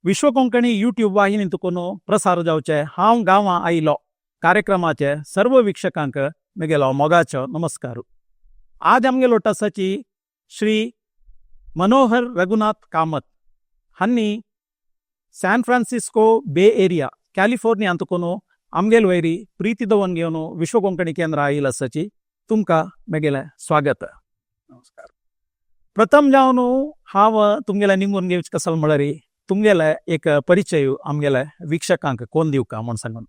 विश्व Konkani YouTube वाहिनी तुकून प्रसार जावचे हांव गांवां आयलो कार्यक्रमाचे सर्व वीक्षकांक म्हगेलो मोगाचो नमस्कार. आज आमगेलो टसाची श्री मनोहर रघुनाथ कामत हांणी सॅन फ्रान्सिस्को बे एरिया कॅलिफोर्नियांत तुकून आमगेल वैरी प्रीती दवन घेवन विश्व कोंकणी केंद्र आयल आसाची. तुमकां म्हगेलें स्वागत. नमस्कार. प्रथम जावन हांव तुमगेलें निंगून घेवचें कसलो म्हळ्यार तुमगेले एक परिचय आमगेले वीक्षकांक कोण दिवका म्हूण सांगून.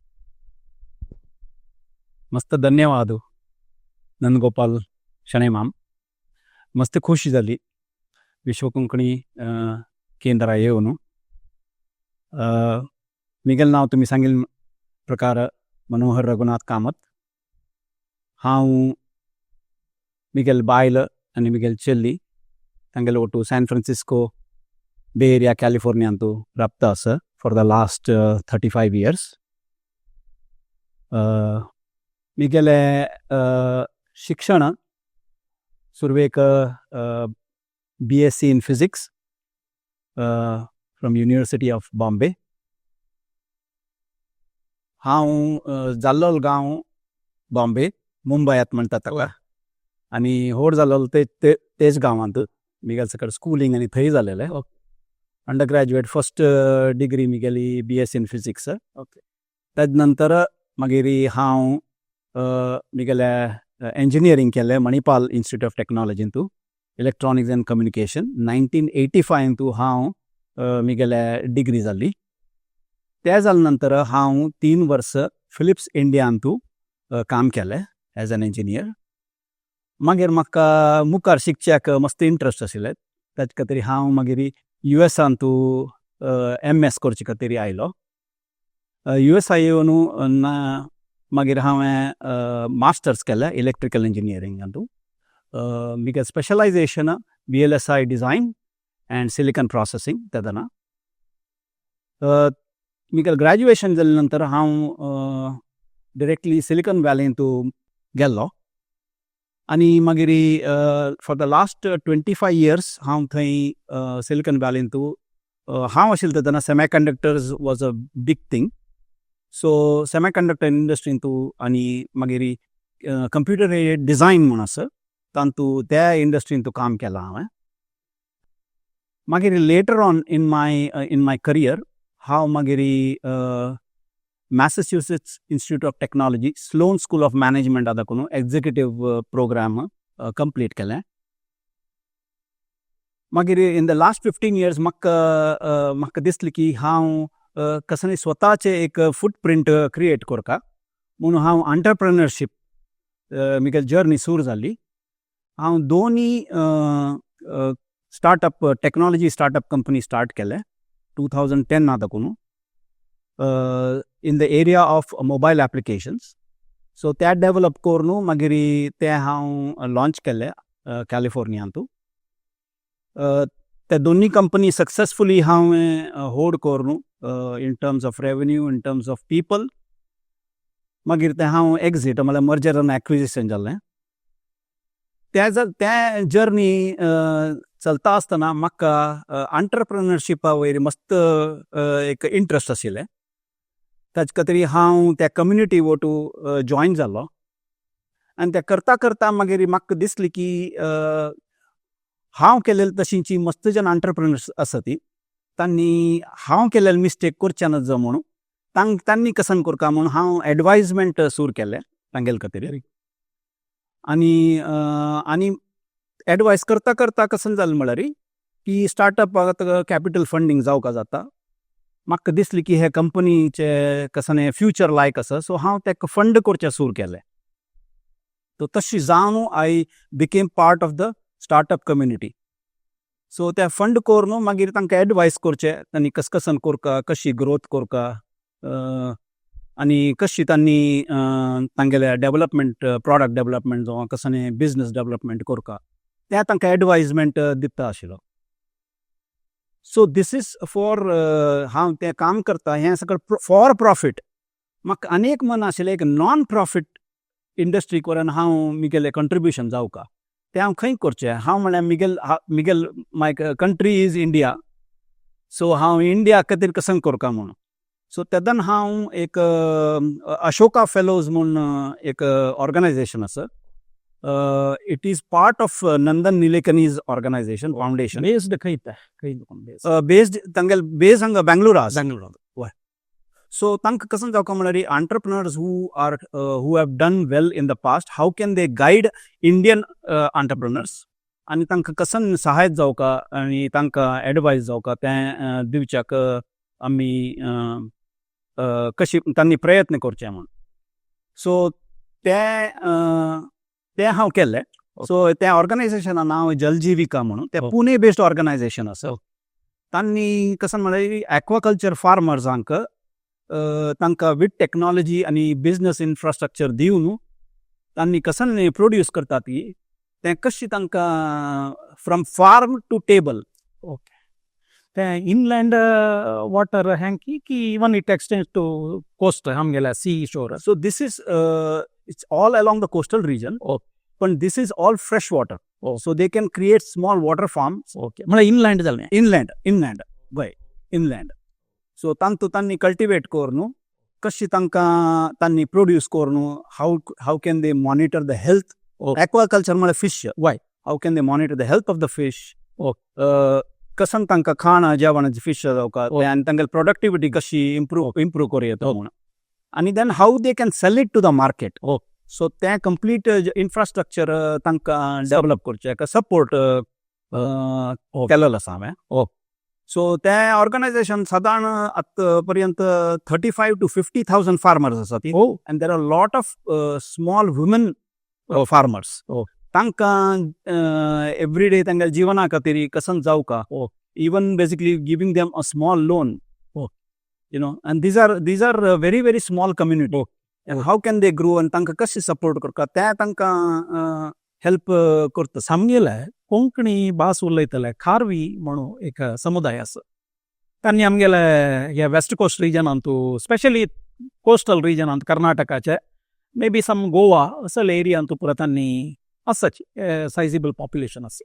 मस्त धन्यवाद नंदगोपाल शणै माम. मस्त खुशी जाली विश्व कोंकणी केंद्रा येवन. मिगेल नांव तुमी सांगिल्ले प्रकार मनोहर रघुनाथ कामत. हांव, मिगेल बायल आनी मिगेल चेल्ली तांगेले ಒಟ್ಟು स्यान फ्रान्सिस्को बे एरिया कॅलिफोर्नियांतू राबता आसा for the last 35 years. मिगेले शिक्षण सुरवेक BSc in Physics from University of Bombay. हांव जाल्लोल गांव बॉम्बे, मुंबयात म्हणटात ताका, आनी व्हड जाल्लो ते तेच गांवांत. मिगेल सकयल स्कुलींग आनी थंय जालेलें. अंडर ग्रॅज्युएट फर्स्ट डिग्री मिगेली बीएससी इन फिजिक्स. तेज नंतर मागीर हांव मिगेले इंजिनियरींग केलें मणिपाल इन्स्टिट्यूट ऑफ टेक्नॉलॉजींतू, इलेक्ट्रॉनिक्स एंड कम्युनिकेशन. 1985 हांव मिगेले डिग्री जाली. ते जाले नंतर हांव 3 वर्स फिलिप्स इंडियांतू काम केलें एज एन इंजिनियर. मागीर म्हाका मुखार शिकच्याक मस्त इंट्रस्ट आशिल्लें. ताचे खातीर हांव मागीर युएसांतू एमएस करचे खातीर आयलो. युएसा येवन मागीर हांवें मास्टर्स केलें इलेक्ट्रिकल इंजिनियरिंगांतू. मिगे specialization VLSI design and silicon processing. तेदना मिगे ग्रॅज्युएशन जाले नंतर हांव डिरेक्टली सिलिकॉन व्हॅलींतू गेल्लो आनी मागीर for the last 25 years हांव थंय सिलिकॉन व्हॅलींतू हांव आशिल्लो तेन्ना semiconductors was a big thing, so semiconductor इंडस्ट्रींतू आनी मागीर कंप्युटर एडेड डिझायन म्हूण आसा, तांतू त्या इंडस्ट्रींतू काम केलां हांवें. मागीर later on in my career हांव मागीर Massachusetts Institute of Technology, Sloan School of Management दाखोवन एक्झिक्युटीव प्रोग्राम कंप्लीट केलें. मागीर in the last 15 years म्हाका दिसलें की हांव कसलें स्वताचें एक फूट प्रिंट क्रिएट करता म्हणून हांव अंटरप्रेनरशीप म्हगे जर्नी सुरू जाली. हांव दोनी startup, technology startup company start केले 2010 दाखोवन in the area of mobile applications. So ते डेवलप करून मागीर ते हांव लॉंच केले कॅलिफोर्नियांतू. ते दोन्ही कंपनी सक्सेसफुली हांवें होल्ड करून in terms of revenue, in terms of people. मागीर तें हांव एक्झीट, म्हळ्यार मर्जर आनी एक्विजिशन जालें. त्या तें जर्नी चलता आसतना म्हाका अंटरप्रेनरशिपा वयर मस्त एक इंट्रस्ट आशिल्लें. ताचे खातीर हांव त्या कम्युनिटी वटू जॉयन जालो आनी तें करता करता मागीर म्हाका दिसलें की हांव केलेले तशींची मस्त जन अंटरप्रेनर्स आसा ती तांणी हांव केलेले मिस्टेक करचे नजो म्हणून तांणी कसन करका म्हणून हांव एडवायजमेंट सुरू केलें तांगेले खातीर. आनी एडवायस करता करता कशें जालें म्हळ्यार की स्टार्टअप आतां कॅपिटल फंडींग जावका जाता. म्हाका दिसलें की हे कंपनीचे कसलें फ्युचर लायक आसा, सो हांव ताका फंड करचें सुरू केलें. सो तशें जावन I became part of the startup community. So ते फंड करून मागीर तांकां एडवायस करचें, तांणी कस कसन करका, कशी ग्रोथ करका आनी कशी तांणी तांगेले डेवलपमेंट, प्रॉडक्ट डेवलपमेंट जावं कसलें बिजनस डेवलपमेंट करका, तें तांकां एडवायजमेंट दिता आशिल्लो. सो these is for हांव तें काम करता हें सगळें फॉर प्रॉफीट. म्हाका आनी एक मन आशिल्लें, एक नॉन प्रॉफीट इंडस्ट्री करून हांव म्हगेलें कंट्रिब्युशन जावका. तें हांव खंय करचें? हांव म्हळ्यार Miguel Miguel my country is India. So हांव इंडिया खातीर कसं करका म्हणून. सो तेदन हांव एक अशोका फेलोज म्हूण एक ऑर्गनायझेशन आसा. It is part of Nandan Nilekani's organization, foundation. Based खंय ते, खंय बेस्ड? बेस्ड, तांगेले बेज हांगा बँगलोर आसा. बँगलोर. सो तांकां कसं जावका म्हणल्यार, entrepreneurs who have done well in the past, how can they guide Indian entrepreneurs आनी तांकां कसन सहायत जावका आनी तांकां एडवायस जावका, तें दिवच्याक आमी कशी तांणी प्रयत्न करचे म्हूण. सो तें हांव केल्लें. सो तें ऑर्गनायझेशना नांव जलजीविका म्हणून. तें पुणे बेस्ड ऑर्गनायझेशन आसा. तांणी कसं म्हणल्यार, एक्वाकल्चर फार्मर्सांक तांकां विथ टॅक्नॉलॉजी आनी बिजनस इन्फ्रास्ट्रक्चर दिवन तांणी कसन प्रोड्यूस करतात ती, तें कशी तांकां from farm to table. Okay, तें इनलँड वॉटर हँकी की even it extend to coast, आमगेल्या sea shore? So this is it's all along the coastal region, पण this is all fresh water, so they can create small water farm. Okay, म्हळ्यार inland जालें. Inland, inland, वय, inland. So तांतू तांणी cultivate करून कशी तांकां तांणी प्रोड्यूस करून, how can they monitor the health. Aquaculture म्हळ्यार fish. How can they monitor the health of the fish, कसन तांकां खाणां जेवण फिश जावका आनी तांगेली प्रोडक्टिविटी कशी इम्प्रूव करूं येता म्हणून, आनी then how they can sell it to the market. So तें कंप्लीट इन्फ्रास्ट्रक्चर तांकां डेव्हलप करचें सपोर्ट केलेलो आसा हांवें. सो तें ऑर्गनायझेशन सादारण आतां पर्यंत 35 to 50 thousand farmers आसा ती, and there are lot of small women farmers. तांकां एवरी डे तांकां जिवना खातीर कसन जावका, even basically giving them a small loan, and these are very, very small community, and how can they grow and तांकां कशें support करता, तें तांकां help करता. सामगेले कोंकणी भास उलयतले खारवी म्हणून एक समुदाय आसा. तांणी आमगेले हे वेस्ट कोस्ट रिजनांतू, स्पेशली कोस्टल रिजनांत, कर्नाटकाचे, मे बी सम गोवा असले एरियांतू पुरा तांणी आसाची सायजेबल पॉप्युलेशन आसा.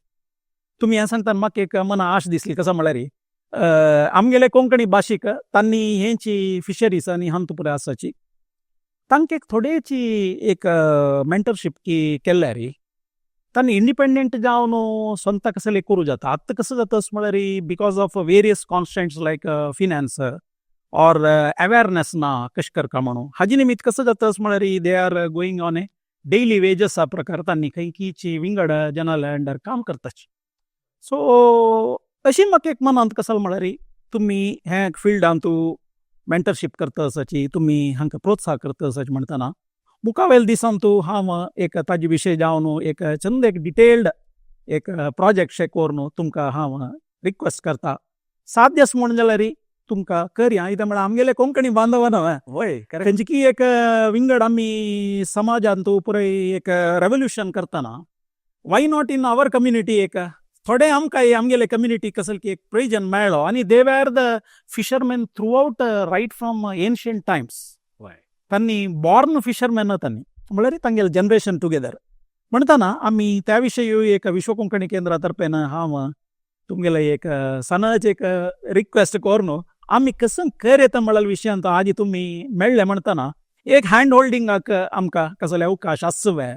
तुमी हें सांगता, म्हाका एक मना आश दिसली. कसो म्हळ्यार, आमगेले कोंकणी भाशीक तांणी हेंची फिशरीज आनी हांतू पुरा आसाची, तांकां एक थोडेची एक मेंटरशीप की केल्यार तांणी इंडिपेंडंट जावन स्वता कसले करूं जाता. आतां कसं जाता म्हळ्यार, because of various constraints like finance or awareness ना कशें करता म्हणून, हाजे निमित्त कसं जाता म्हळ्यार, they are going on a daily wages प्रकार, तांणी खंयची विंगड जनाले अंडर काम करताची. सो अशी म्हाका एक मनांत कसल म्हळ्यार, तुमी हे फिल्डांतू मेंटरशीप करता आसाची, तुमी हांकां प्रोत्साहन करता आसाची म्हणटना, मुखावेल दिसांतू हांव एक ताजे विशय जावन एक चंद एक डिटेल्ड एक प्रोजेक्ट शे करून तुमकां हांव रिक्वेस्ट करता. साध्य आसा म्हणून जाल्यार तुमकां करया. कित्याक म्हळ्यार, आमगेले कोंकणी बांधव न्हय वय करेक्ट. तेंची की एक विंगड आमी समाजांत पुराय एक रेवल्युशन करतना, why not in our community? एक थोडे आमकां आमगेले कम्युनिटी कसल की एक प्रयोजन मेळ्ळो आनी they were the fishermen throughout, right from ancient times. तांणी बॉर्न फिशरमॅन तांणी, म्हळ्यार तांगेले जनरेशन टुगेदर म्हणटाना, आमी त्या विशयी एक विश्व कोंकणी केंद्रा तर्फेन हांव तुमगेले एक सणाचे एक रिक्वेस्ट करून आमी कसं कर येता म्हळ्यार विशयांत आजी तुमी मेळ्ळे म्हणटाना, एक हँड होल्डिंगाक आमकां कसले अवकाश आसवे,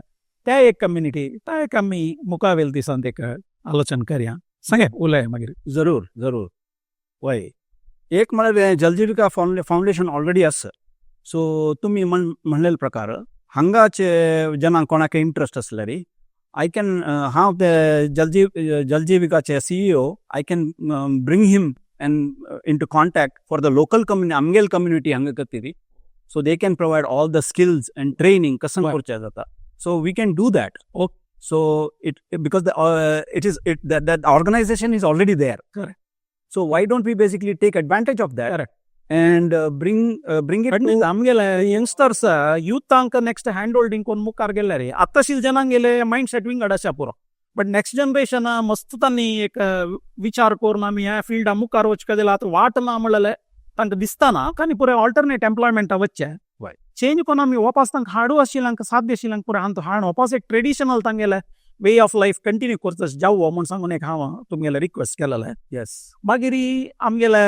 त्या एक कम्युनिटी त्या एक आमी मुखावेल दिसांत एक आलोचन करया. सांगे, उलय मागीर. जरूर जरूर, वय. एक म्हळ्यार जलजीविका फावंडेशन ऑलरेडी आसा. सो तुमी म्हणलेले प्रकार हांगाचे जनांक कोणाक इंट्रस्ट आसल्यार, I can, हांव ते जलजीविकाचे CEO, I can bring him and into contact for the local community, आमगेल कम्युनिटी हांगा खातीर, so they can provide all the skills and training कसं करचें जाता. So we can do that. So it because the it is it that that organization is already there. So why don't we basically take advantage of that and bring it to आमगेले youngsters, युथांक next hand holding कोण मुखार गेले रे. आतांशील जनांगेले mind set विंगड आसा पुरो, but next generation मस्त तांणी एक विचार करून आमी ह्या फिल्डा मुखार वचका जाल्यार, आतां वाट ना म्हणलें तांकां दिसतना आनी पुराय ऑल्टरनेट एम्प्लॉयमेंटा वचचें चेंज कोन्न आमी वापस तांकां हाडू आशिल्ल्यांक, साध्य आशिल्ल्यांक पुराय हांगा हाड वापस एक ट्रेडिशनल तांगेले वे ऑफ लायफ कंटिन्यू करता जावो म्हूण सांगून एक हांव तुमगेले रिक्वेस्ट केलेलें. येस. मागीर आमगेले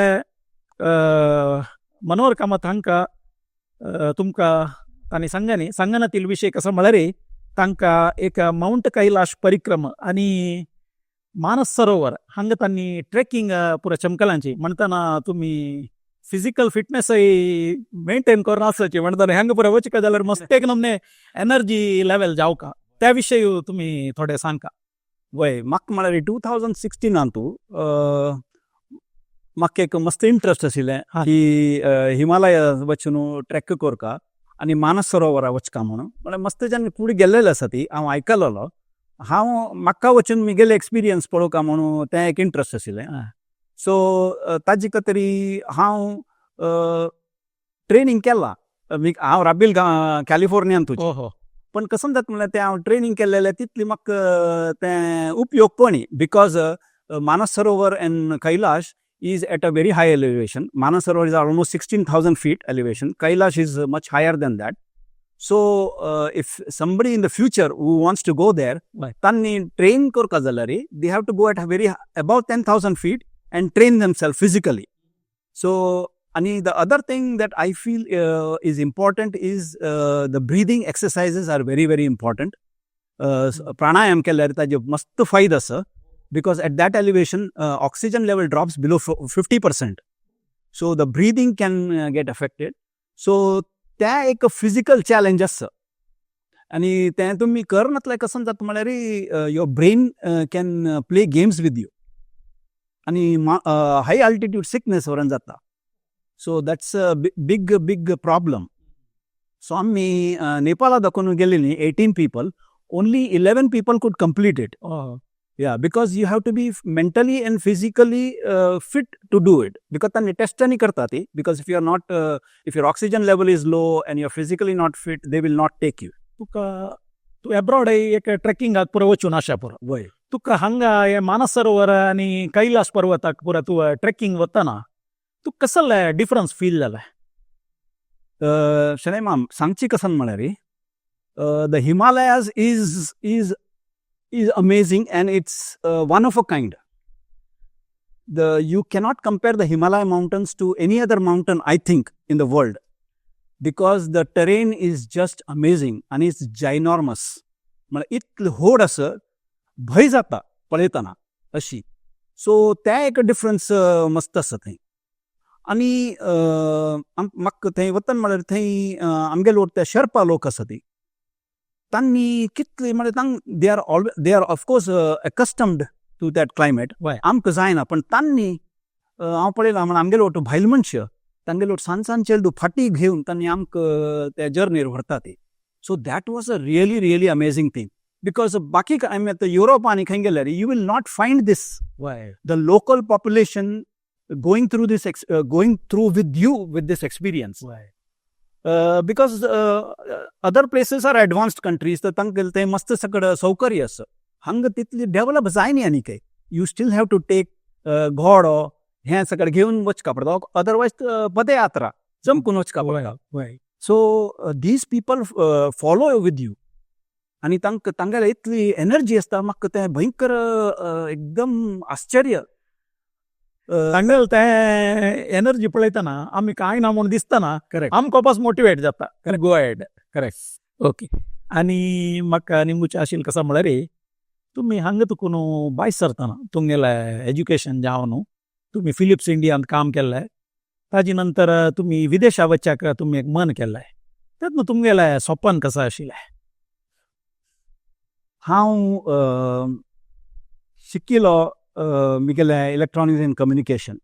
मनोहर कामत हांकां तुमकां तांणी सांगानी सांगनातील विशय कसो म्हळ्यार तांकां एक मावंट कैलाश परिक्रमा आनी मानस सरोवर हांगा तांणी ट्रेकिंग पुरा चमकलांची म्हणटाना तुमी फिजिकल फिटनेसय मेंटेन करून आसाची. म्हणटाना हांगा पुरा वचका जाल्यार मस्त एक नमने एनर्जी लेवल जावका, त्या विशय तुमी थोडे सांगका. वय, म्हाका म्हळ्यार 2016नांतू म्हाका एक मस्त इंट्रस्ट आशिल्लें की हिमालय वचून ट्रेक करका आनी मानस सरोवरा वचका म्हणून. म्हळ्यार मस्त जन फुडें गेल्लेले आसा ती हांव आयकलेलो. हांव म्हाका वचून म्हगेले एक्सपिरियन्स पळोवका म्हणून तें एक इंट्रस्ट आशिल्लें. सो ताजे खातीर हांव ट्रेनींग केलां. हांव राबिल कॅलिफोर्नियांतूच. पण कसं जाता म्हणल्यार तें हांव ट्रेनींग केल्लेलें तितली म्हाका तें उपयोग कोणी, because Manas Sarovar and Kailash is at a very high elevation. Manas Sarovar is almost 16,000 feet elevation. Kailash is much higher than that. So if somebody in the future who wants to go there, तांनी train करका जाल्यार they have to go at a very above 10,000 feet and train themselves physically. So, and the other thing that I feel is important is the breathing exercises are very, very important. प्राणायाम केल्यार ताजे मस्त फायदो आसा, because at that elevation oxygen level drops below 50%, so the breathing can get affected. So त्या एक physical challenge आसा आनी तें तुमी करनातलें कसं जाता म्हळ्यार your brain can play games with you आनी हाय अल्टिट्यूड सिकनेस व्हरून जाता. So that's a big, big problem. So आमी नेपाळा दाखोवन गेली न्ही 18 people, only 11 people could complete it. Yeah, because you have to be mentally and physically fit to do it. Because तांणी टेस्टांनी करता ती, because if you are not, if your oxygen level is low and you are physically not fit, they will not take you. तुका तूं abroad एक ट्रेकिंगाक पुरो वचून आशा पुरो. वय. तुका हांगा हे मानस सरोवर आनी कैलास पर्वताक पुरा तूं ट्रेकिंग वतना तुका कसले डिफरन्स फील जालें? शणै माम, सांगची कसन म्हळ्यार the Himalayas is amazing and it's one of a kind. The you cannot compare the Himalaya mountains to any other mountain, I think, in the world, because the terrain is just amazing and it's ginormous. म्हळ्यार इतलें व्हड आसा, भंय जाता पळयतना अशी. So तें एक डिफरन्स मस्त आसा थंय. आनी म्हाका थंय वतना म्हळ्यार थंय आमगेले ते शेर्पा लोक आसा ती तांणी कितले म्हळ्यार तांक they are of course accustomed to that climate. आमकां जायना, पण तांणी हांव पळयलां म्हण आमगेलो भायल मनशां तांगेलो सान सान चेडूं फाटी घेवन तांणी आमकां त्या जर्नीर व्हरता ती. So that was a really, really amazing thing, because बाकी आमी आतां युरोप आनी खंय गेल्यार you will not find this, the local population going through with you with this experience, because other places are advanced countries, तर तांकां ते मस्त सगळं सौकर्य आसा. हांगा तितली डेव्हलप जायना आनी काय you still have to take घोडो हें सगळें घेवन वचका पडटा, अदरवायज पदयात्रा चमकून वचका पडटा. So these people follow with you आनी तांकां तांगेले इतली एनर्जी आसता, म्हाका तें भयंकर एकदम आश्चर्य. तांगेले तें एनर्जी पळयतना आमी कांय ना म्हूण दिसतना आमकां वापस मोटिवेट जाता, गो अहेड. ओके, आनी म्हाका निमगुचें आशिल्लें कसो म्हळ्यार तुमी हांगा तुकून भायर सरतना तुमगेलें एज्युकेशन जावन न्हू तुमी फिलिप्स इंडियांत काम केल्लें, ताजे नंतर तुमी विदेशा वचच्याक तुमी एक मन केल्लें, तेन्ना तुमगेलें सपन कसो आशिल्लें? हांव शिकिल्लो म्हगेलें इलेक्ट्रॉनिक्स एंड कम्युनिकेशन.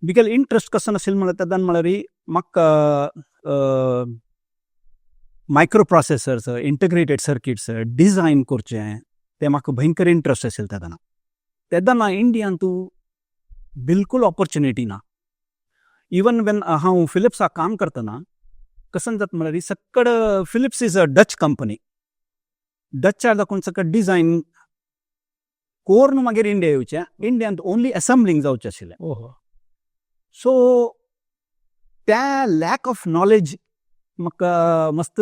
म्हगेलें इंट्रस्ट कसो आशिल्लो म्हळ्यार तेन्ना म्हळ्यार म्हाका micro processors, integrated circuits design करचें तें म्हाका भयंकर इंट्रस्ट आशिल्लें तेन्ना. तेन्ना इंडियांतू बिलकूल ऑपॉर्चुनिटी ना. इवन वेन हांव फिलिप्साक काम करतना कशें जाता म्हळ्यार सक्कड Philips is a Dutch company, डचार दाखोवन सक्कड डिजायन कोरून मागीर इंडिया येवचें, इंडियांत ओनली एसेंब्लिंग जावचें आशिल्लें. सो त्या लॅक ऑफ नॉलेज म्हाका मस्त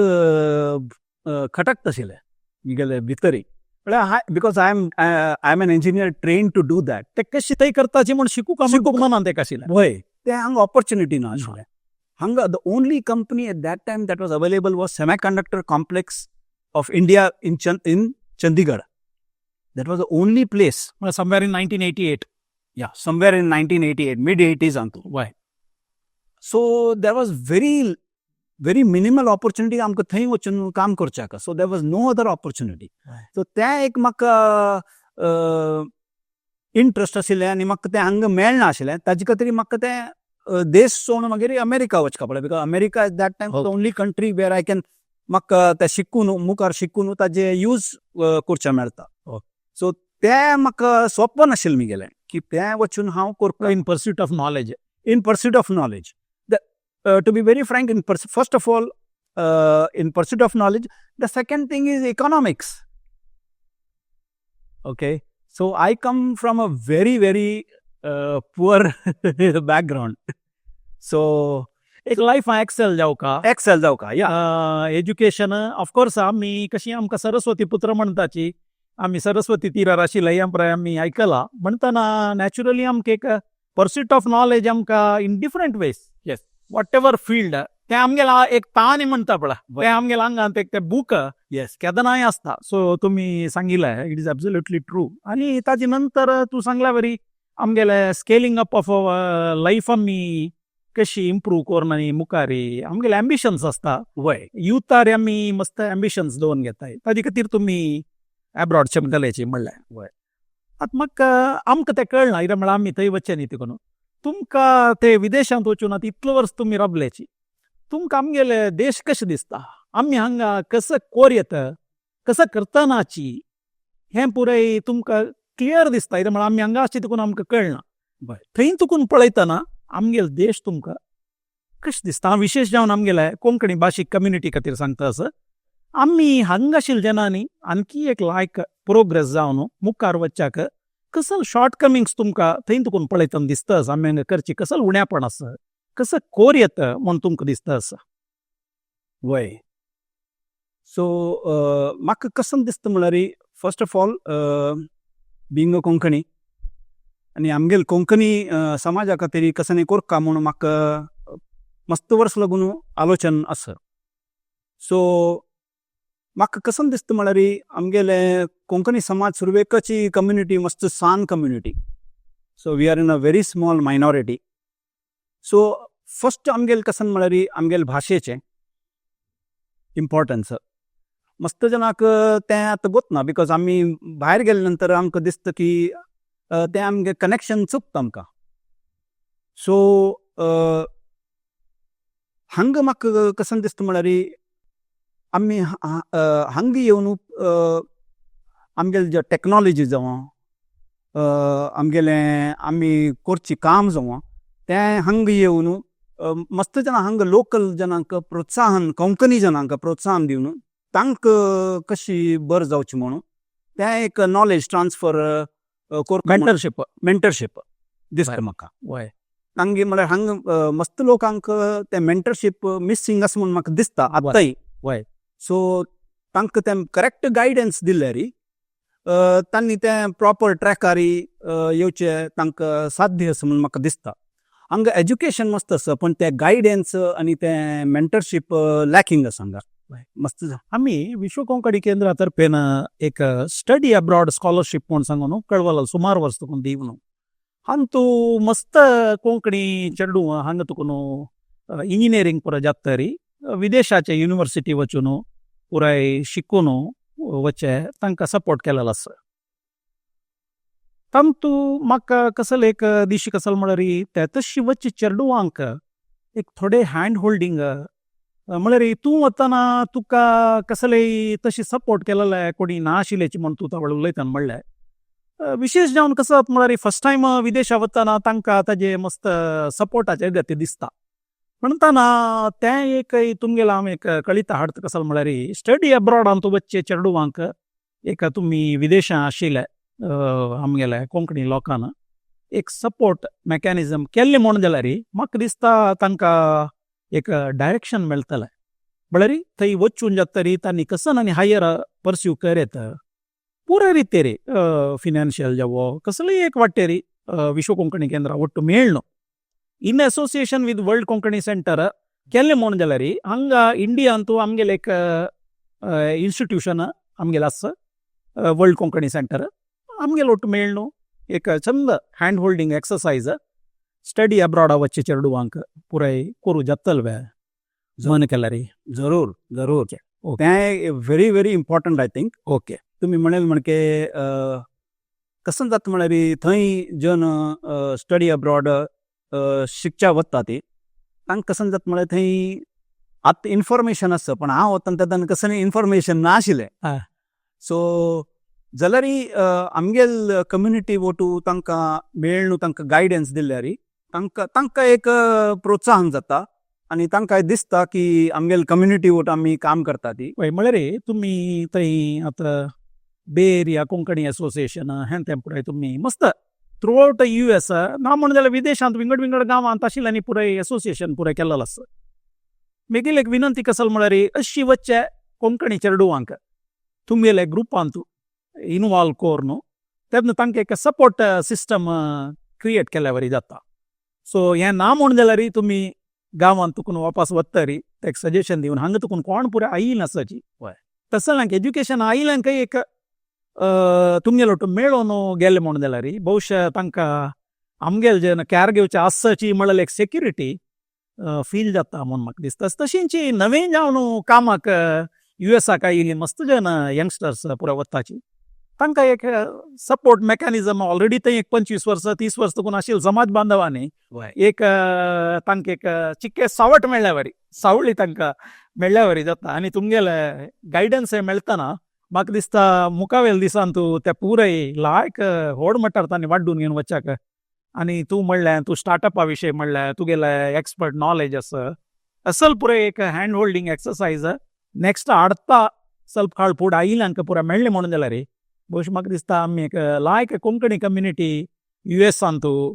खटकता आशिल्लें. मिगेले भितरी म्हळ्यार, because I am an engineer trained to do that. ते कशी थंय करताची म्हूण शिकूंक शिकूंक. मनांत एक आशिल्लें. वय, ते हांगा ऑपॉर्च्युनिटी ना आशिल्लें हांगा. The only company at that time that was available was Semiconductor Complex of India in Chandigarh. That was the only place. Somewhere in 1988. Yeah, somewhere in 1988, mid 80s Antu. So there was very very minimal opportunity आमकां थंय वचून काम करच्याक. So there was no other opportunity. So तें एक म्हाका interest आशिल्लें आनी म्हाका तें हांगा मेळना आशिल्लें. ताजे खातीर म्हाका तें देश सोडून मागीर अमेरिका वचका पडलें, because America at that time the only country where I can म्हाका तें शिकून, मुखार शिकून ताजे यूज करचें मेळटा. सो तें म्हाका सोंपें नाशिल्लें मिगेलें की तें वचून हांव करपा. In pursuit of knowledge. In pursuit of knowledge. To be very frank, first of all, in pursuit of knowledge. The second thing is economics. Okay, so I come from a very, very poor background. So, एक life excel जावका. Excel जावका, yeah. Education of course, आमी कशी आमकां सरस्वती पुत्र म्हणटाची, आमी सरस्वती तिरार आशिल्ले हें पळय आमी आयकलां. म्हणटना नॅचरली आमकां एक पर्स्यूट ऑफ नॉलेज आमकां in different ways, whatever field, तें आमगेलें एक तान म्हणटा पळय, तें आमगेल्या आंगांत एक तें बूक केदनाय आसता. सो तुमी सांगिल्लें, it is absolutely true. आनी ताजे नंतर तूं सांगल्या वरी आमगेले स्केलिंग अप ऑफ लायफ आमी कशी इम्प्रूव करून आनी मुखार आमगेले एम्बिशन्स आसता. युथार आमी मस्त एम्बिशन्स दवरून घेताय. ताजे खातीर तुमी एब्रॉड चमकल्याची म्हणलें. आतां म्हाका आमकां तें कळना, कित्याक म्हळ्यार आमी थंय वचचे न्ही तिकून. तुमकां ते विदेशांत वचून आतां इतलो वर्स तुमी राबल्याची, तुमकां आमगेले देश कशें दिसता? आमी हांगा कसो कोर येता, कसो करतनाची, हें पुराय तुमकां क्लियर दिसता, कित्याक म्हळ्यार आमी हांगा आसचे तिकून आमकां कळना. थंय तुकून पळयतना आमगेलो देश तुमकां कशें दिसता? हांव विशेश जावन आमगेले कोंकणी भाशीक कम्युनिटी खातीर सांगता. असो आमी हांगा आशिल्ले जेन्ना आणखी एक लायक प्रोग्रेस जावन मुखार वचच्याक कसल शॉर्ट कमिंग्स तुमकां थंय तुकून पळयतना दिसता? आसा आमी हांगा करची कसल उण्यापण आसा, कसं कोर येता म्हूण तुमकां दिसता आसा? वय, सो म्हाका कशें दिसता म्हळ्यार, first of all, being a Konkani आनी आमगेले कोंकणी समाजा खातीर कशें कोरका म्हूण म्हाका मस्त वर्स लागून आलोचन आसा. सो म्हाका कशें दिसता म्हळ्यार, आमगेले कोंकणी समाज सुरवेकची कम्युनिटी मस्त सान community. So we are in a very small minority. So first आमगेले कशें म्हळ्यार, आमगेले भाशेचें इम्पॉर्टन्स मस्त जनाक तें आतां गोतना, because आमी भायर गेले नंतर आमकां दिसता की तें आमगे कनेक्शन चुकता आमकां. सो हांगा म्हाका कशें दिसता म्हळ्यार, आमी हांगा येवन आमगेले जे टॅक्नोलॉजी जावं, आमगेलें आमी करची काम जावं, तें हांगा येवन मस्त जाणां हांगा लोकल जनांक प्रोत्साहन, कोंकणी जनांक प्रोत्साहन दिवन तांकां कशी बरें जावचें म्हणून तें एक नॉलेज ट्रान्सफर कर. मेंटरशीप. मेंटरशीप दिसता म्हाका. तांगे म्हळ्यार हांगा मस्त लोकांक तें मेंटरशीप मिसींग आसा म्हूण म्हाका दिसता आतांय. सो तांकां तें करेक्ट गायडन्स दिल्यार तांणी तें प्रॉपर ट्रॅकार येवचें तांकां साध्य आसा म्हूण म्हाका दिसता. हांगा एज्युकेशन मस्त आसा, पण तें गायडन्स आनी तें मेंटरशीप लॅकिंग आसा हांगा मस्त. आमी विश्व कोंकणी केंद्रा तर्फेन एक स्टडी अब्रॉड स्कॉलरशीप म्हूण सांगून कळवला सुमार वर्स तुकून दिवन हांतू मस्त कोंकणी चेडूं हांगा तुकून इंजिनियरींग पुरा जातरी विदेशाचे युनिवर्सिटी वचून पुराय शिकून वचे तांकां सपोर्ट केलेलो आसा. तांतू म्हाका कसल एक दिशी कसल म्हळ्यार, ते तशी वचचे चेडवांक एक थोडे हँड होल्डींग म्हळ्यार, तूं वतना तुका कसलेय तशी सपोर्ट केलेले कोणी ना आशिल्ल्याची म्हूण तूं तवळ उलयतना म्हणलें. विशेश जावन कसो म्हळ्यार, फर्स्ट टायम विदेशा वतना तांकां ताजे मस्त सपोर्टाचे गती दिसता. म्हणटना तें एक तुमगेलें हांव एक कळिता हाडटा, कसल म्हळ्यार स्टडी अब्रॉडान तूं वचचे चेडवांक एक तुमी विदेशां आशिल्ले आमगेले कोंकणी लोकांक एक सपोर्ट मॅकॅनिजम केल्लें म्हूण जाल्यार म्हाका दिसता तांकां एक डायरेक्शन मेळटलें. म्हळ्यार थंय वचून जातरी तांणी कसन आनी हायर परस्यू करत पुराय रितेर फिनान्शियल जावो कसलेय एक वाटेरी विश्व कोंकणी केंद्र ಒಟ್ಟು ಮೇಳ್ನು in association with World Konkani Centre केल्लें म्हूण जाल्यार हांगा इंडिया अंतू आमगेले एक इन्स्टिट्यूशन आमगेलें आसा, वर्ल्ड कोंकणी सेंटर. आमगेले ಒಟ್ಟು मेळ्ळू एक Chand hand holding exercise study abroad वच्चे चेडवांक पुराय करूं जातल वे जॉयन केल्यार? जरूर जरूर, तें very very important, I think. तुमी म्हणेल म्हणके कसं जाता म्हळ्यार थंय जन स्टडी अब्रॉड शिकच्या वता ती तांकां कसं जाता म्हळ्यार थंय आतां इन्फॉर्मेशन आसा, पण हांव वतना तेन्ना कसलें इन्फॉर्मेशन नाशिल्लें. सो जाल्यार आमगेल कम्युनिटी वटू तांकां मेळ्ळू, तांकां गायडन्स दिल्यार तांकां एक प्रोत्साहन जाता आनी तांकां दिसता की आमगेल कम्युनिटी वट आमी काम करता ती. हय, म्हळ्यार तुमी थंय आतां बे एरिया कोंकणी एसोसिएशन हें तें पुराय तुमी मस्त थ्रू आवट यूएस ना म्हण जाल्यार विदेशांत विंगड विंगड गांवांत आशिल्ल्यांनी पुराय एसोसिएशन पुराय केल्लें आसा. मेगेली एक विनंती कसल म्हळ्यार अशी वच्चे कोंकणी चेडवांक तुमगेले ग्रुपांत इनवॉल्व करून तेन्ना तांकां एक सपोर्ट सिस्टम क्रिएट केल्या वरी जाता. सो हें ना म्हूण जाल्यार तुमी गांवांत तुकून वापस वतरी एक सजेशन दिवन हांगा तुकून कोण पुराय आयिल्लें आसाची तसल्यांक एज्युकेशन आयिल्ल्यांकय एक तुमगेलो मेळोन गेले म्हूण जाल्यार बहुशा तांकां आमगेले जे कॅर घेवचे आसाची म्हळ्यार एक सेक्युरिटी फील जाता म्हूण म्हाका दिसता. तशींची नवीन जावन कामाक युएसाक आयिल्ली मस्त जन यंगस्टर्स पुराय वताची, तांकां एक सपोर्ट मेकॅनिजम ऑलरेडी थंय एक 25 वर्सां, 30 वर्सां तुकून आशिल्ले समाज बांधवांनी एक तांकां एक चिक्के सावट मेळ्ळ्या वरी, सावळी तांकां मेळ्ळ्या वरी जाता आनी तुमगेले गायडन्स मेळटना म्हाका दिसता मुखावेल दिसान तूं त्या पुराय लायक व्हड मट्टार तांणी वाड्डून घेवन वच्याक. आनी तूं म्हणलें, तूं स्टार्टअपा विशय म्हणलें, तुगेले एक्सपर्ट नॉलेज आसा, असल पुराय एक हँड होल्डिंग एक्सरसायज नेक्स्ट हाडता ಸ್ವಲ್ಪ काळ फुडें आयिल्ल्यांक पुराय मेळ्ळें म्हणून जाल्यार भोवश म्हाका दिसता आमी एक लायक कोंकणी कम्युनिटी युएसान तूं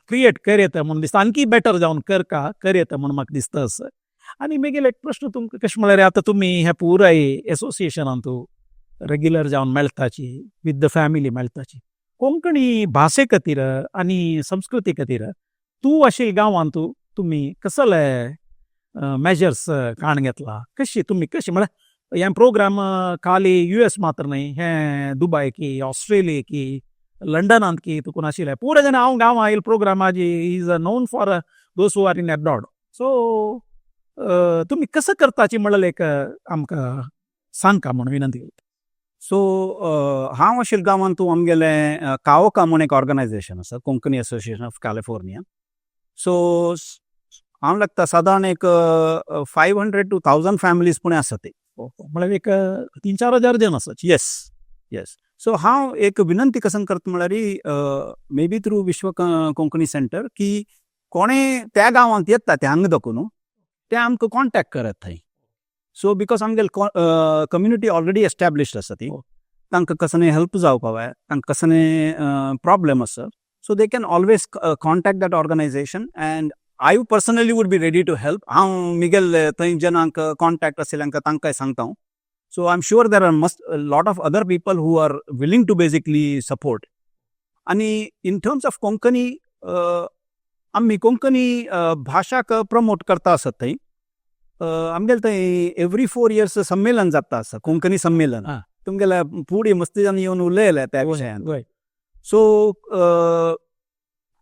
क्रिएट करयता म्हूण दिसता, आणकी बेटर जावन करका करयता म्हूण म्हाका दिसता असं. आनी मागीर एक प्रश्न तुमकां कशें म्हळ्यार आतां तुमी हे पुराय एसोसिएशनान तूं रेग्युलर जावन मेळटाची, विथ the family मेळटाची, कोंकणी भाशे खातीर आनी संस्कृती खातीर तूं अशे गांवांत तुमी कसले मेजर्स काण घेतला? कशी तुमी कशी म्हळ्यार हे प्रोग्राम खाली यूएस मात्र न्हय, हे दुबय की ऑस्ट्रेलिया की लंडनांत की तुकून आशिल्लें पुराय जाणां हांव गांवां आयल प्रोग्राम आजी is known for those who are in abroad. So तुमी कसं करताची म्हणल्यार एक आमकां सांगका म्हूण विनंती करता. सो हांव आशिल्ल्या गांवांत तूं आमगेलें कावका म्हूण एक ऑर्गनायझेशन आसा, Konkani association of California. So हांव लागता सादारण एक 500 to 1000 families पुणें आसा ती. म्हळ्यार एक 3-4 हजार जण आसा. येस, सो हांव एक विनंती कसन करता म्हळ्यार may be through Vishwa Konkani Centre की कोणे त्या गांवांत येता ते हांगा दाखोवन ते आमकां कॉन्टॅक्ट करात थंय. सो because आमगेले कम्युनिटी ऑलरेडी एस्टॅब्लिश्ड आसा ती, तांकां कसलें हेल्प जावपा जाय, तांकां कसलें प्रॉब्लेम आसा, so they can always contact that organization and I personally would be ready to help. हांव मिगेल थंय जनांक कॉन्टॅक्ट आशिल्ल्यांक तांकांय सांगता हांव. So I am sure there are must lot of other people who are willing to basically support. आनी in terms of Konkani, आमी Konkani भाशाक promote करता आसत थंय. आमगेले थंय एवरी 4 इयर्स संमेलन जाता आसा, कोंकणी संमेलन. तुमगेले पुडी मस्ती जावन येवन उलयले त्या विशयान. सो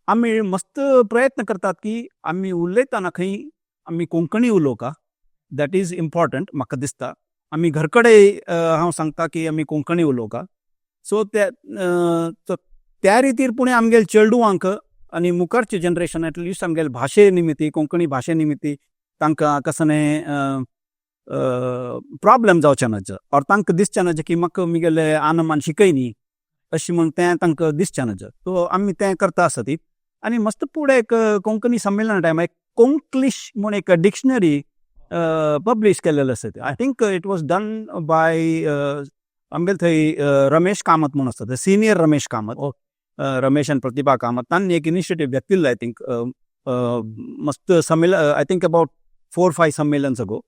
आमी मस्त प्रयत्न करतात की आमी उलयतना खंय आमी कोंकणी उलोवका, that is important म्हाका दिसता. आमी घर कडेन हांव सांगता की आमी कोंकणी उलोवका. सो त्या रितीर पुणें आमगेले चेडवांक आनी मुखारचे जनरेशन एटलिस्ट आमगेले भाशे निमित्ती, कोंकणी भाशे निमित्ती तांकां कसलें प्रॉब्लम जावचें ना ऑर तांकां दिसचें ना की म्हाका मिगेले आनमान शिकयनी अशें म्हूण तें तांकां दिसचें ना. सो आमी तें करता आसा ती. आनी मस्त फुडें एक कोंकणी संमेलना टायमार एक कोंकलिश म्हूण एक डिक्शनरी पब्लीश केल्लें आसा. I think it was done by आमगेले थंय रमेश कामत म्हूण आसता, सिनियर रमेश कामत, रमेश आनी प्रतिभा कामत, तांणी एक इनिशिएटीव घेतिल्लो, I think मस्त संमेलन, I think about 4-5 संमेलन्स अगो.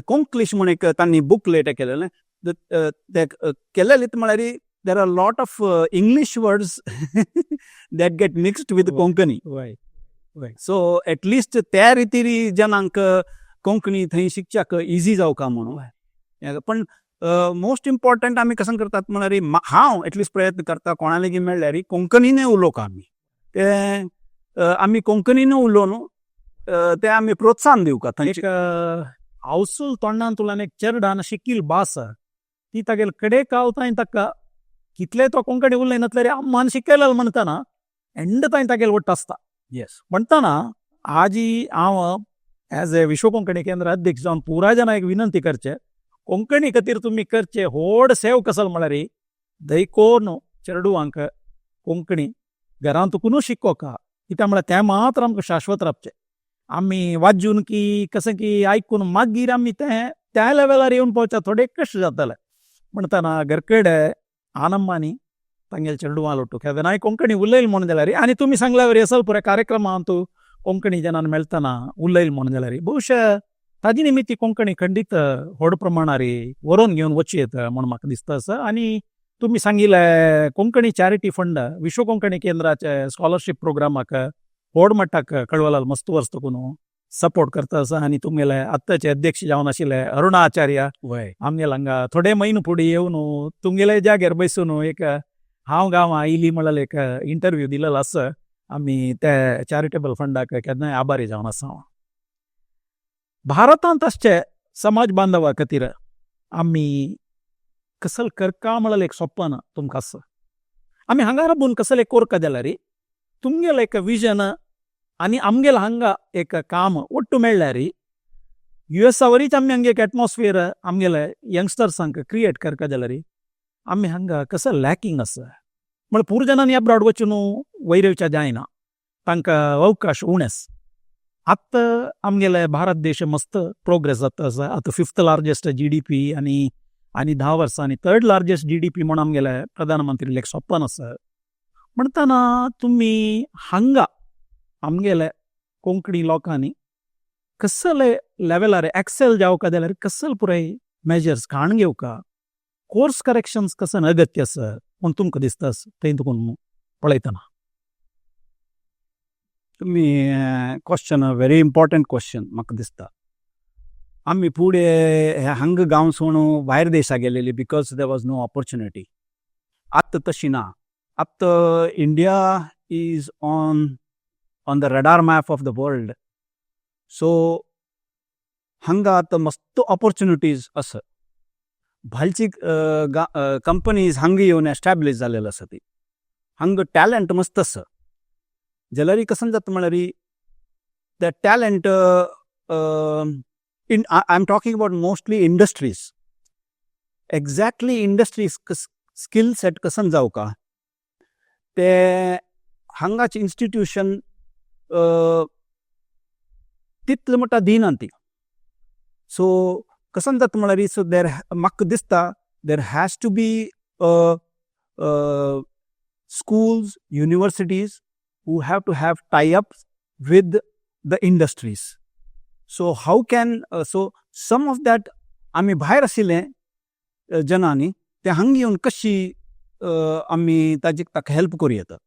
कोंकलिश म्हूण एक तांणी बुकलेट केलेलें. ते केलेले म्हळ्यार there are lot of English words that get mixed with Konkani. So at least त्या रितीरी जनांक कोंकणी थंय शिकच्याक इजी जावका म्हणून. पण मोस्ट इम्पॉर्टंट आमी कसं करतात म्हळ्यार, हांव एटलिस्ट प्रयत्न करता, कोणा लेगीत मेळ्ळ्यार कोंकणीने उलोवंक. आमी ते आमी कोंकणीने उलोवन ते आमी प्रोत्साहन दिवका थंयचे. एक हावसूल तोंडान तुलान एक चेरडान शिकील भास ती तागेल कडे कावताय, ताका कितले तो कोंकणी उलयनातल्यार अम्मान शिकयलें म्हणटाना एंड तांय तागेल वट्ट आसता. म्हणटाना आजी हांव एज ए विश्व कोंकणी केंद्र अध्यक्ष जावन पुराय जाणां एक विनंती करचे, कोंकणी खातीर तुमी करचे व्हड सेव कसल म्हळ्यार दैकोन चेडवांक कोंकणी घरांत तुकूनू शिकोवका. कित्याक म्हळ्यार तें मात्र आमकां शाश्वत रावचें. आमी वाजून की कशें की आयकून मागीर आमी तें त्या लेवलार येवन पावच्या थोडे कश्ट जातले. म्हणटाना घरकडे आनंदानी तांगेले चेडवां लोटू केन्नाय कोंकणी उलयल म्हूण जाल्यार, आनी तुमी सांगल्या वरी असल पुराय कार्यक्रमांत कोंकणी जनान मेळटना उलयल म्हूण जाल्यार, बहुशा ताजे निमित्ती कोंकणी खंडीत व्हड प्रमाणार व्हरोन घेवन वचूं येता म्हूण म्हाका दिसता आसा. आनी तुमी सांगिल्ले कोंकणी चॅरिटी फंड विश्व कोंकणी केंद्राचे स्कॉलरशीप प्रोग्रामाक व्हड मट्टाक कळवलाल मस्त वर्स तुकून सपोर्ट करता आसा. आनी तुमगेले आत्ताचे अध्यक्ष जावन आशिल्ले अरुणा आचार्य आमगेले हांगा थोडे म्हयने फुडें येवन तुमगेले जाग्यार बसून एक हांव गांवां आयली म्हणल्यार एक इंटरव्यू दिलेलो आसा. आमी ते चॅरिटेबल फंडाक केन्नाय आभारी जावन आसा. भारतांत आसचे समाज बांधवा खातीर आमी कसल करका म्हणल्यार एक सोंपना तुमकां आसा. आमी हांगा राबून कसले कोरका जाल्यार तुमगेलें एक विजन आनी आमगेलें हांगा एक काम ಒಟ್ಟು मेळ्ळ्यार युएसा वरीच आमी हांगा एक एटमॉस्फियर आमगेले यंगस्टर्सांक क्रिएट करका जाल्यार आमी हांगा कसं लॅकिंग आसा. म्हळ्यार पूर जाणांनी अब्रॉड वचून वयर येवच्या जायना, तांकां अवकाश उणेस. आतां आमगेले भारत देश मस्त प्रोग्रेस जाता आसा. आतां फिफ्थ लार्जस्ट जीडीपी आनी 10 वर्सांनी थर्ड लार्जस्ट जीडीपी म्हूण आमगेले प्रधानमंत्री एक सपन आसा. म्हणटना तुमी हांगा आमगेले कोंकणी लोकांनी कसले लेवलार एक्सेल जावका जाल्यार कसल पुराय मेजर्स काण घेवका, कोर्स करेक्शन्स कसन अगत्य आसा म्हूण तुमकां दिसता थंय तुकून पळयतना? तुमी क्वेश्चन व्हेरी इम्पॉर्टंट क्वेश्चन म्हाका दिसता. आमी फुडें हांगा गांव सोडून भायर देशा गेलेली because there was no opportunity. आतां तशी ना. आतां India is on the radar map of the world. So हांगा आतां मस्त ऑपॉर्च्युनिटीज आसा. भायलची कंपनीज हांगा येवन एस्टॅब्लीश जालेले आसा. ती हांगा टॅलंट मस्त आसा. जाल्यार कशें जाता म्हळ्यार the talent in I am talking about mostly industries, exactly industries skill set कसन जावका ते हांगाचे इन्स्टिट्यूशन तितले म्हणटा दिना ती. सो कसन जाता म्हळ्यार, सो there म्हाका दिसता there has to be schools, universities who have to have tie-ups with the industries. So how can so some of that आमी भायर आशिल्ले जनांनी ते हांगा येवन कशी आमी ताजे ताका हेल्प करूं येता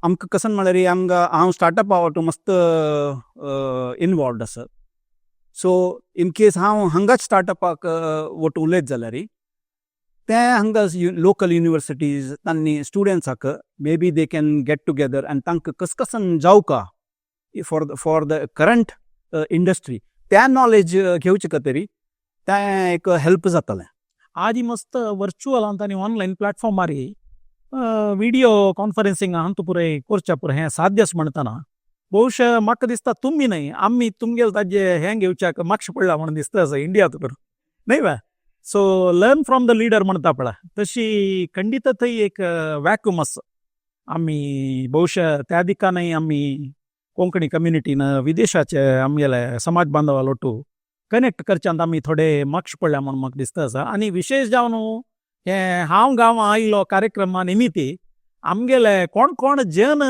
आमकां. कसन म्हळ्यार आमकां हांव स्टार्टअपा वाटू मस्त इनवॉल्वड आसा. सो इन केस हांव हांगाच स्टार्टअपाक वट उलयत जाल्यार ते हांगा लोकल युनिवर्सिटीज तांणी स्टुडंट्साक maybe they can get together आनी तांकां कस कसन जावका for the current industry त्या नॉलेज घेवचे खातीर तें एक हेल्प जातलें. आदी मस्त वर्चुअल आनी ऑनलायन प्लॅटफॉर्मारी विडियो कॉन्फरन्सिंग अंतू पुराय करच्या पुराय हें साध्यच म्हणटना ಬಹುಶಃ म्हाका दिसता तुमी न्हय, आमी तुमगेले ताजे हें घेवच्याक मागशें पडला म्हणून दिसता आसा इंडियात करून न्हय वा. So learn from the leader म्हणटा पळय, तशी खंडीत थंय एक वॅक्यूम आसा. आमी ಬಹುಶಃ त्या दिकानय आमी कोंकणी कम्युनिटीन विदेशाचे आमगेले समाज बांधवा लोटू कनेक्ट करच्यांत आमी थोडे मागशें पडल्या म्हणून म्हाका दिसता आसा. आनी विशेश जावन हें हांव गांवां आयलो कार्यक्रमा निमित्ती आमगेले कोण कोण जन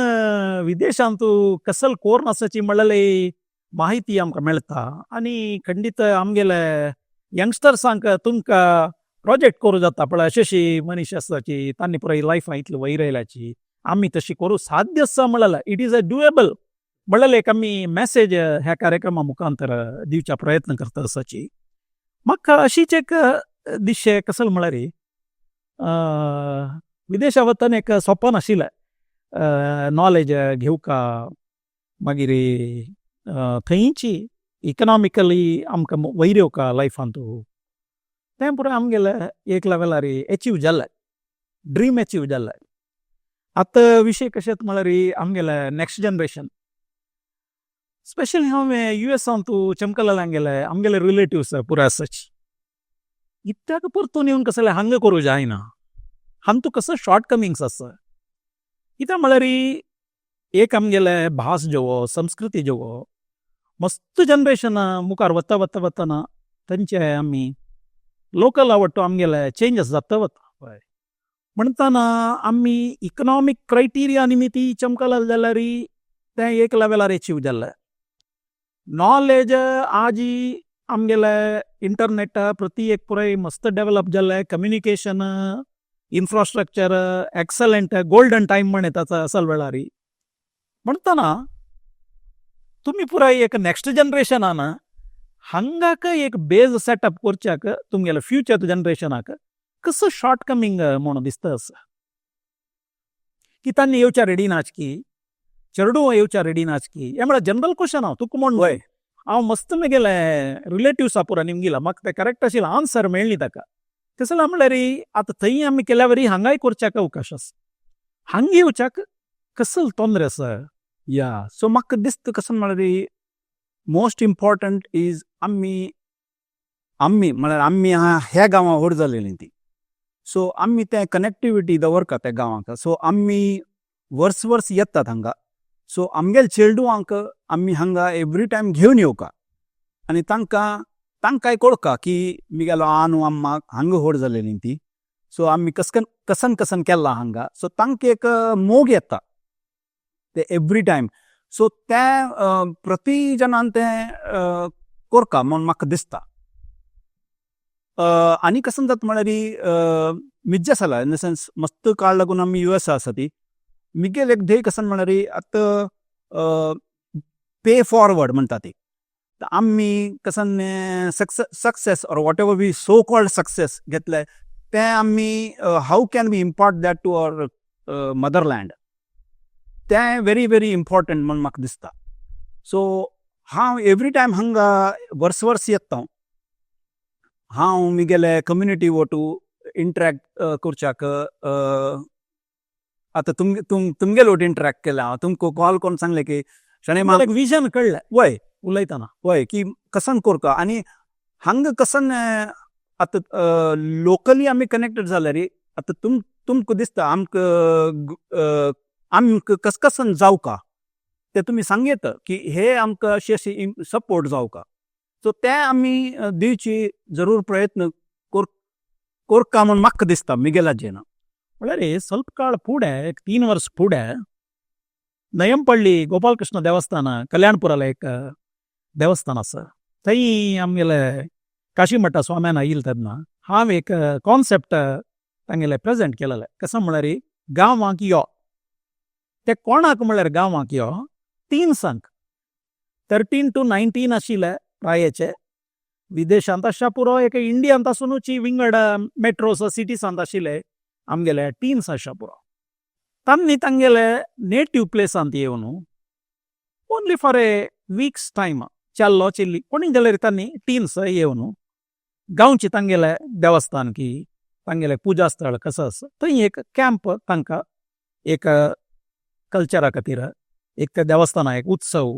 विदेशांत कसल कोर्न आसाची म्हणलेले माहिती आमकां मेळटा आनी खंडीत आमगेले यंगस्टर्सांक तुमकां प्रोजेक्ट करूं जाता. पळय, अशी अशी मनीस आसाची, तांणी पुराय लायफां इतली वयर आयल्याची, आमी तशी करूं साध्य आसा म्हणलें, it is a doable म्हणलें एक आमी मॅसेज ह्या कार्यक्रमा मुखांतर दिवच्या प्रयत्न करता आसाची. म्हाका अशीच एक दिशे कसल म्हळ्यार विदेशा वतना एक सोपन आशिल्लें नॉलेज घेवका, मागीर थंयची इकनॉमिकली आमकां वयर येवका लायफांतू. तें पुराय आमगेलें एक लेवलार एचीव जालें, ड्रीम एचीव जालें. आतां विशय कशें म्हळ्यार आमगेलें नेक्स्ट जनरेशन, स्पेशली हांवें युएसांतू चमकलें, आमगेले रिलेटिव्स पुराय आसाची. इत्याक परतून येवन कसलें हांगा करूं जायना, हांतू कसो शॉर्ट कमिंग्स आसा? कित्याक म्हळ्यार एक आमगेले भास जेवो, संस्कृती जेवो, मस्त जनरेशन मुखार वता वता वतना तांचे आमी लोकल आवडटो आमगेले चेंजस जाता वता. म्हणटाना आमी इकनॉमीक क्रायटेरिया निमित्ती चमकले जाल्यार तें एक लेवलार एचीव जालें. नॉलेज आजी आमगेले इंटरनेट प्रति एक पुराय मस्त डेवलप जालें, communication infrastructure excellent, golden time म्हणटात असल वेळार. म्हणटाना तुमी पुराय एक नेक्स्ट जनरेशनान हांगाक एक बेज सेटअप करच्याक तुमगेले फ्युचर जनरेशनाक कसो शॉर्ट कमिंग म्हणून दिसता आसा की तांणी येवच्या रेडी नाचकी, चेडूं येवच्या रेडी नाचकी? हें म्हळ्यार जनरल क्वेश्चन हांव तुका म्हण. हांव मस्त मेगेले रिलेटिव्स पुरा निमगिला, म्हाका तें करेक्ट आशिल्लें आन्सर मेळ्ळी ताका. तसो म्हळ्यार आतां थंय आमी केल्या वरी हांगाय करच्याक अवकाश आसा, हांगा येवच्याक कसल तोंदरे आसा? या, सो म्हाका दिसता कसं म्हळ्यार मोस्ट इम्पॉर्टंट is आमी आमी म्हळ्यार आमी ह्या गांवां व्हड जालेलीं ती, सो आमी तें कनेक्टिविटी दवरता त्या गांवांक. सो आमी वर्स वर्स येतात हांगा, सो आमगेले चेडवांक आमी हांगा एवरी टायम घेवन येवका आनी तांकां तांकांय कळका की मिगेलो आनू अम्मा हांगा व्हड जालेलीं ती, सो आमी कसकन कसन कसन केलां हांगा. सो तांकां एक मोग येता ते एवरी टायम. सो तें प्रति जनान तें करका म्हूण म्हाका दिसता. आनी कसन जाता म्हळ्यार मिज्जे जाला इन the sense मस्त काळ लागून आमी युएस आसा ती, मिगेल एक ध्येय कसन म्हळ्यार आतां पे फॉरवर्ड म्हणटा ती. आमी कसन success or whatever we so called success घेतले तें आमी how can we impart that to our motherland, तें व्हेरी व्हेरी इम्पॉर्टंट म्हूण म्हाका दिसता. सो हांव एवरी टायम हांगा वर्स वर्स येता, हांव मिगेले कम्युनिटी वटू इंटरॅक्ट करच्याक. आतां तुम तुम तुमगेले वट इंटरॅक्ट केलें हांव, तुमकां कॉल करून सांगलें की शणै एक विजन कळ्ळें उलयतना. वय, की कसन करता आनी हांगा कसन आतां लोकली आमी कनेक्टेड जाल्यार आतां तुमकां दिसता आमकां आमकां कस कसन जावका ते तुमी सांगयत की हे आमकां अशी अशी सपोर्ट जावका. सो ते आमी दिवची जरूर प्रयत्न करका म्हूण म्हाका दिसता मिगेलाचेर. म्हळ्यार ಸ್ವಲ್ಪ काळ फुडें, एक 3 वर्स फुडें, नयमपल्ली गोपालकृष्ण देवस्थान, कल्याणपुराला एक देवस्थान आसा, थंय आमगेले काशीमठा स्वाम्यान आयिल्ले तेन्ना हांव एक कॉन्सेप्ट तांगेले प्रेजेंट केलेलें. कसो म्हळ्यार गांवांक यो, ते कोणाक म्हळ्यार गांवांक यो टीन्सांक, 13 टू 19 आशिल्ले प्रायेचे, विदेशांत आसच्या पुरो, एक इंडियांत आसुनूच विंगड मेट्रोस सिटीसांत आशिल्ले आमगेले टीन्स आसच्या पुरो, तांणी तांगेले नेटीव प्लेसांत येवन only for a week's time चेल्लो चेल्ली कोणी जाल्यार तांणी टीन्स येवन गांवची तांगेले देवस्थान की तांगेले पुजा स्थळ कसो आसा थंय एक कॅम्प तांकां एक कल्चरा खातीर, एक त्या देवस्थाना एक उत्सव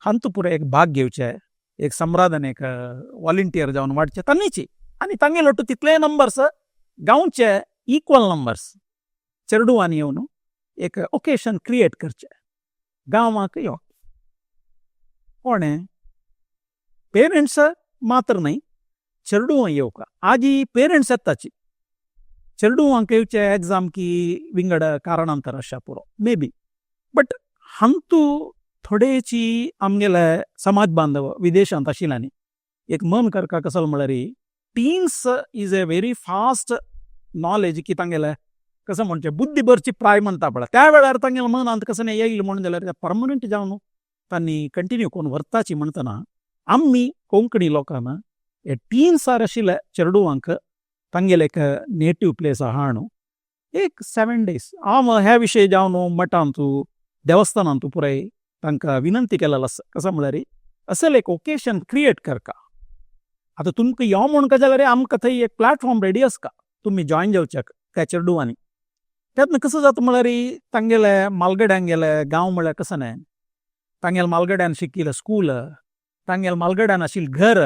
हांतू पुराय एक भाग घेवचे, एक सम्रादन एक वॉलंटियर जावन वाडचे तांणीची. आनी तांगेले ಒಟ್ಟು तितले नंबर्स गांवचे इक्वल नंबर्स चेडवांनी येवन एक ओकेशन क्रिएट करचे गांवाक यो. कोणें पेरंट्स मात्र न्हय, चेडवां येवका. आजी पेरंट्स येताची, चेडवांक येवचे एग्जाम की विंगड कारणांतर आसच्या पुरो मे बी, बट हांतू थोडेची आमगेले समाज बांधव विदेशांत आशिल्ल्यानी एक मन करका. कसो म्हळ्यार teens is a very fast knowledge की तांगेले कसं म्हणचे बुद्धी भरची प्राय म्हणटा पळय, त्या वेळार तांगेले मनांत कसं नाही येईल म्हणून जाल्यार परमनंट जावन तांणी कंटिन्यू करून व्हरताची. म्हणटना आमी कोंकणी लोकांना हे टीन्सार आशिल्ले चेडवांक तांगेले एक नेटीव प्लेस आहा न्हू, एक 7 डेज. हांव ह्या विशय जावन मठांतू, देवस्थानांतू पुराय तांकां विनंती केलेलो आसा. कसो म्हळ्यार असले एक ओकेशन क्रिएट करका. आतां तुमकां यो म्हणका जाल्यार आमकां थंय एक प्लॅटफॉर्म रेडी आसका, तुमी जॉयन जावच्याक त्या चेडवांनी. तेन्ना कसो जाता म्हळ्यार तांगेले मालगड्यांगेले गांव म्हळ्यार कसो न्हय, तांगेले मालगड्यान शिकिल्लें स्कूल, तांगेले मालगड्यान आशिल्लें घर,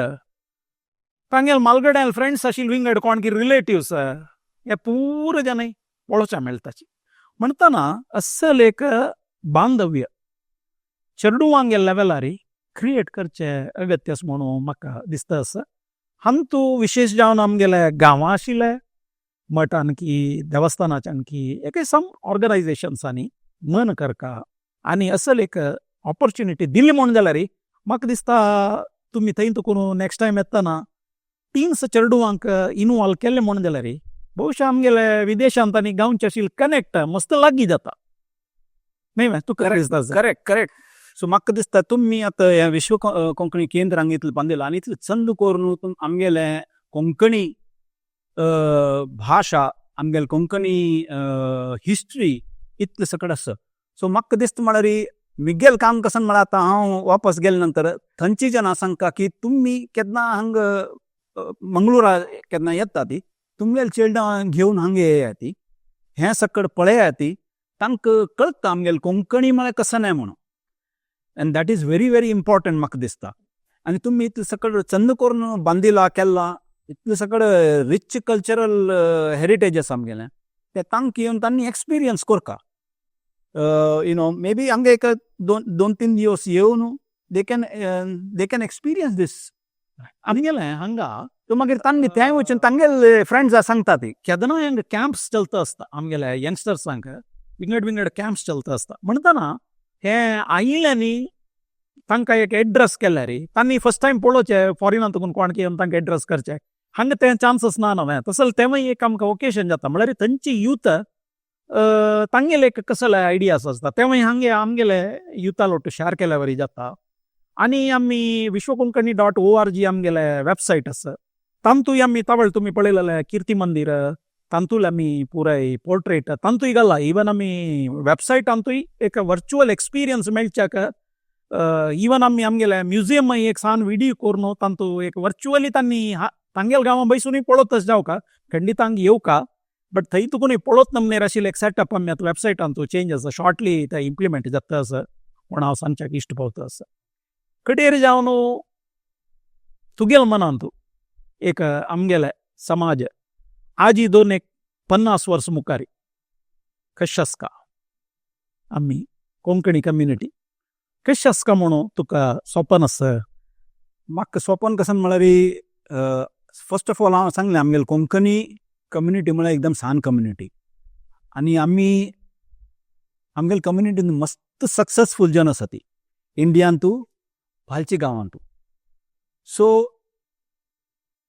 तांगेले मालगड्यान फ्रेंड्स आशिल्ले, विंगड कोण की रिलेटिव्स, हे पुरो जाणां पळोवच्या मेळटाची. म्हणटना असल एक बांधव्य चेडवांगे लेवलार क्रिएट करचे अगत्य आसा म्हणून म्हाका दिसता आसा. हांतू विशेश जावन आमगेले गांवां आशिल्ले मठान की देवस्थानाच्यान की एक सम ऑर्गनायझेशन्सांनी मन करका आनी असल एक ऑपॉर्च्युनिटी दिली म्हूण जाल्यार म्हाका दिसता तुमी थंय तुकून नेक्स्ट टायम येतना टीन्स चेडवांक इनवॉल्व केल्ले म्हूण जाल्यार बहुशा आमगेले विदेशांत आनी गांवचे आशिल्ले कनेक्ट मस्त लागीं जाता न्ही वे? तुका कितें दिसता? करेक्ट करेक्ट सो म्हाका दिसता तुमी आतां हें विश्व कोंकणी केंद्र हांगा इतलें बांदिलां आनी इतलें चंद करून आमगेलें कोंकणी भाशा, आमगेले कोंकणी हिस्ट्री इतलें सकट आसा. सो म्हाका दिसता म्हळ्यार मिगेल काम कसं म्हळ्यार आतां हांव वापस गेले नंतर थंयची जनां सांगता की तुमी केन्ना हांगा मंगळुरा केन्ना येता ती तुमगेले चेडवां घेवन हांगा येया ती, हें सकट पळया ती, तांकां कळटा आमगेले कोंकणी म्हळ्यार कसं न्हय म्हणून. And that is very very important म्हाका दिसता. आनी तुमी इतलें सकट चंद करून बांदिला केल्ला, इतलें सकट रिच कल्चरल हेरिटेज आसा आमगेलें, तें तांकां येवन तांणी एक्सपिरियन्स करका. You know may be हांगा एक दोन दोन तीन दिवस येवन they can experience this. आमगेलें हांगा सो मागीर तांणी थंय वचून तांगेले फ्रेंड्स सांगता ती. केदनाय हांगा कॅम्प्स चलता आसता, आमगेले यंगस्टर्सांक विंगड विंगड कॅम्प्स चलता आसता. म्हणटना हे आयिल्ल्यांनी तांकां एक एड्रेस केल्यार तांणी फर्स्ट टायम पळोवचें, फॉरेनांत कोण येवन तांकां एड्रेस करचें, हांगा तें चान्सस ना न्हय. तसो तेंवूय एक आमकां ओकेशन जाता. म्हळ्यार थंयची यूथ तांगेले एक कसले आयडियास आसता, तेंवूय हांगे आमगेले युथा लोट शेअर केल्या वरी जाता. आनी आमी विश्वकोंकणी.org आमगेले वेबसायट आसा, तांतूय आमी तावळ तुमी पळयलेले कीर्ती मंदिर, तांतूल आमी पुराय पोर्ट्रेट तांतूय घाला. इवन आमी वेबसायटांतूय एक वर्च्युअल एक्सपिरियन्स मेळच्याक इवन आमी आमगेले म्युझियम एक सान विडियो करून तांतू एक वर्च्युअली तांणी तांगेल गांवां बैसूनय पळोवत जावका. खंडीत हांगा येवका, बट थंय तुकून पळोवत नमनेर आशिल्ले एक सेटअप आमी आतां वेबसायटांतू चेंज आसा, शॉर्टली ते इम्प्लिमेंट जाता आसा म्हण हांव सांगच्याक इश्ट पावता आसा. कडेर जावन तुगेल मनांतू एक आमगेले समाज आजी दोन एक 50 वर्स मुखारी कशें आसका, आमी कोंकणी कम्युनिटी कशें आसका म्हणून तुका सोपन आसा? म्हाका सोपन कसं म्हळ्यार फर्स्ट ऑफ ऑल हांव सांगलें, आमगेले कोंकणी कम्युनिटी म्हळ्यार एकदम सान कम्युनिटी आनी आमी आमगेले कम्युनिटीन मस्त सक्सेसफूल जन आसा ती इंडियांतू, भायलच्या गांवांतू. सो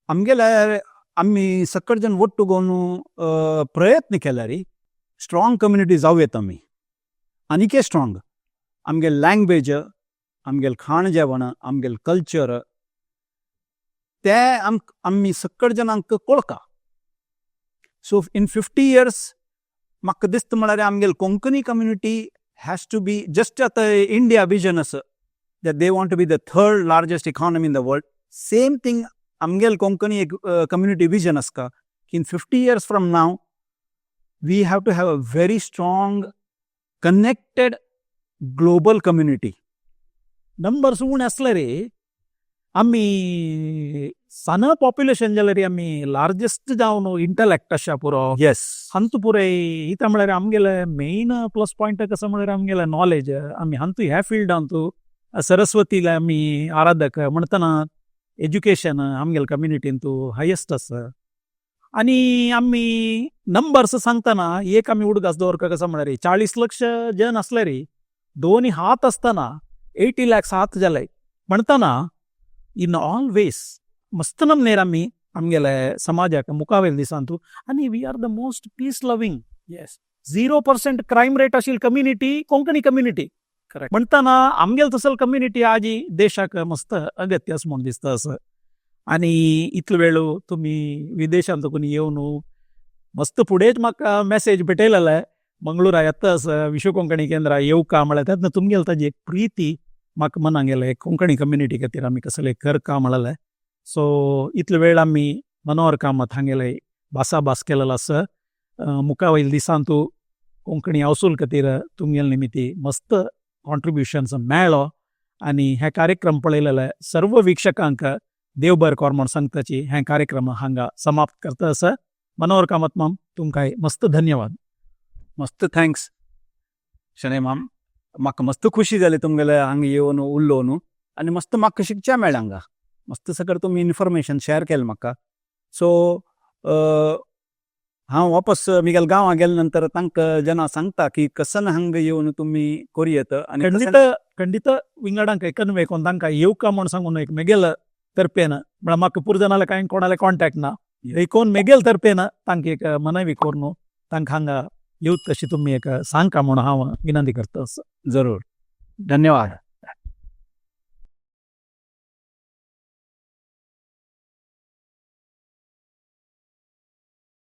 आमगेले आमी सकट जन ಒಟ್ಟು प्रयत्न केल्यार स्ट्रॉंग कम्युनिटी जावं येता. आमी आनीकय स्ट्रॉंग आमगेले लँग्वेज, आमगेले खाण जेवण, आमगेले कल्चर ते आमी सकट जनांक कळका. सो इन 50 इयर्स म्हाका दिसता म्हळ्यार आमगेले Konkani community has to be just आतां इंडिया विजन आसा that they want to be the third largest economy in the world. Same thing आमगेल कोंकणी एक कम्युनिटी विजन आसका की in 50 years from now we have to have a very strong, connected global community. Numbers उणे आसले रे, आमी सान population जाल्यार आमी लार्जस्ट जावन इंटलेक्ट आसा पुरो. हांतू पुराय इता म्हळ्यार आमगेले मेन प्लस पॉयंट कसो म्हळ्यार आमगेले नॉलेज. आमी हांतू ह्या फिल्डांतू सरस्वतीला आमी आराधक म्हणटना एज्युकेशन आमगेले कम्युनिटींतू हायेस्ट आसा. आनी आमी नंबर्स सांगतना एक आमी उडगास दवरका, कसो म्हळ्यार 40 लक्ष जन आसले रे, दोनी हात आसतना 80 लॅक्स आत जाले म्हणताना इन ऑल वेज मस्त नमनेर आमी आमगेले समाजाक मुखावेल दिसांतू आनी we are the most peace loving. 0% crime rate आशिल्ली कम्युनिटी कोंकणी कम्युनिटी. म्हणताना आमगेल तसल कम्युनिटी आजी देशाक मस्त अगत्य आसा म्हूण दिसता असं. आनी इतलो वेळ तुमी विदेशांत कोणी येवन मस्त फुडेंच म्हाका मॅसेज भेटयलेले, मंगळुरा येता आसा, विश्व कोंकणी केंद्रा येवका म्हळ्यार, तेन्ना तुमगेल ताजी एक प्रिती म्हाका मनाक गेले, कोंकणी कम्युनिटी खातीर आमी कसले करका म्हणलें. सो इतलो वेळ आमी मनोहर कामत हांगेले भासाभास केलेलो आसा. मुखावयल दिसांतू कोंकणी हौसूल खातीर तुमगेले निमित्ती मस्त कॉन्ट्रिब्युशन्स मेळ्ळो आनी हे कार्यक्रम पळयलेले सर्व वीक्षकांक देव बरें कर म्हूण सांगताची हे कार्यक्रम हांगा समाप्त करता आसा. मनोहर कामत माम, तुमकां मस्त धन्यवाद. मस्त thanks Shenoi माम. म्हाका मस्त खुशी जाली तुमगेले हांगा येवन उलोवन आनी मस्त म्हाका शिकच्या मेळ्ळें हांगा. मस्त सगळें तुमी इन्फॉर्मेशन शेअर केलें म्हाका. सो हांव वापस मिगेल गांवां गेले नंतर तांकां जेन्ना सांगता की कसन हांगा येवन तुमी करुयेत आनी खंडित खंडित विंगडांक कन्वे कोन्न तांकां येवका म्हूण सांगून एक मेगेल तर्पेन, म्हळ्यार म्हाका पुरजनाले कांय कोणाले कॉन्टॅक्ट ना, देखून मेगेल तर्पेन तांकां एक मनवी करून तांकां हांगा येवत तशी तुमी एक सांगका म्हूण हांव विनंती करता. जरूर, धन्यवाद.